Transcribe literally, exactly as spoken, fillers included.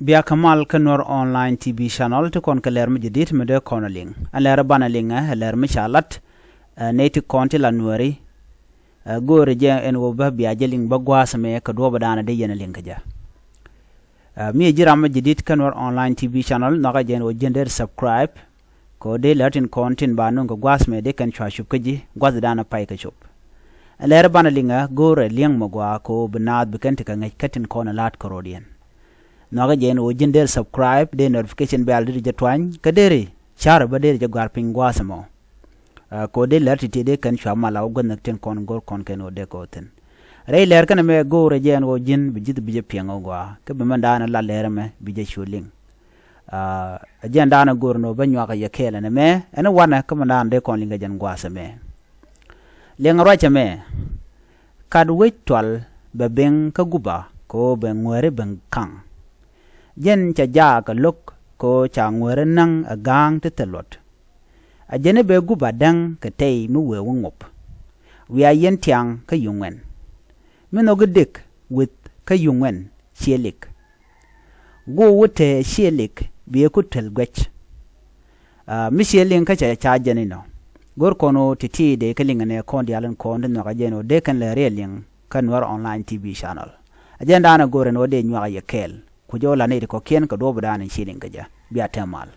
Bia kä mal kä Nuer Online T V Channel ti kɔn kɛ lɛr mi jadid mi dee kɔn a liŋ. Ɛn lɛr banɛ liŋ ɛ lɛr mi ca lat, ɛ, nɛy ti kɔn ti la Nuɛri. Ɛ, go̱o̱rɛ jɛ ɛn ɣöö bä bia jɛ liŋ bä gua̱a̱th mɛ kɛ duɔ̱ɔ̱p danɛ dee yɛn a liŋ kɛ jɛ. Ɛ, mi ɛ ji̱ ram mi jadid kä Nuer Online T V Channel, nhɔakɛ jɛ ɛn ɣöö ji̱n dee subscribe. Kɛ ɣöö dee lär tin kɔn tin ba nöŋ kɛ gua̱a̱th mɛ dee kɛn cua cup kä ji̱ gua̱a̱th danɛ pay kɛ cop. Ɛn lɛr banɛ liŋ ɛ go̱o̱rɛ liɛŋ mɛ gɔaa kɛ ɣöö bi naath bi kɛn ti kɛ ŋäc kä tin kɔn ɛ la̱a̱t kɛ ro̱diɛn. Nhɔakɛ jɛ ɛn ɣöö ji̱n deri subscribe, deri notification bell deri jɛ tuany, kä deri car bä deri jɛ gɔ̱a̱r piny gua̱a̱th ɛmɔ. Ɛ, kɛ ɣöö dee lär ti̱ti̱ dee kɛn cua mal a wä guäth näk tin kɔn go̱r kɔn kɛn ɣöö dee kɛ wä thi̱n. Rɛy lɛr kɛn ɛmɛ go̱o̱rɛ jɛ ɛn ɣöö ji̱n bi ji̱th bi jɛ piɛŋ ɣä gɔaa, kä bi mɛn daanɛ la lɛr ɛmɛ bi jɛ cu liŋ. Ɛ, ɛ jɛn daanɛ go̱o̱rɛ ni ɣöö bä nyuakɛ yɛ kɛɛl ɛn ɛmɛ, ɛn wanɛ kä mɛn daanɛ dee kɔn liŋ kɛ jɛn gua̱a̱th ɛmɛ. Liɛŋ ruac ɛmɛ, kat wec tual bɛ biŋ kä Guba kɛ ɣöö bɛ Ŋuɛri ben kaŋ. Jɛn cɛ jaak ɛ lo̱k kɛ ɣöö ca Ŋuɛri näŋ ɛ ga̱a̱ŋ ti thil luɔt. A jɛn i̱ bɛ Guba däŋ kɛ tɛy mi wëë wä ŋop. Wiaa yɛn tiaŋ kä yuŋ ɛn. Mi nhɔk i̱ dek wi̱th kä yuŋ ɛn ciɛ lik. Guɔ wä te ciɛ lik bi ɛ ku tel guɛc. Ɛ, mi ciɛ liŋ kä cɛ ca jɛn inɔ. Go̱r kɔn ɣöö ti̱ti̱ dee kä liŋ ɛnɛ kɔn diaal in kɔn ti nhɔakɛ jɛ ɛn ɣöö dee kɛn lɛ riɛl liŋ kä Nuer Online T V Channel. A jɛn daanɛ go̱r ɛn ɣöö dee nyuakɛ yɛ kɛɛl. Ku jɛ wä la nɛy ti kɔ̱kiɛn kɛ duɔ̱ɔ̱p daanɛ ci liŋ kɛ jɛ. Bia te mal.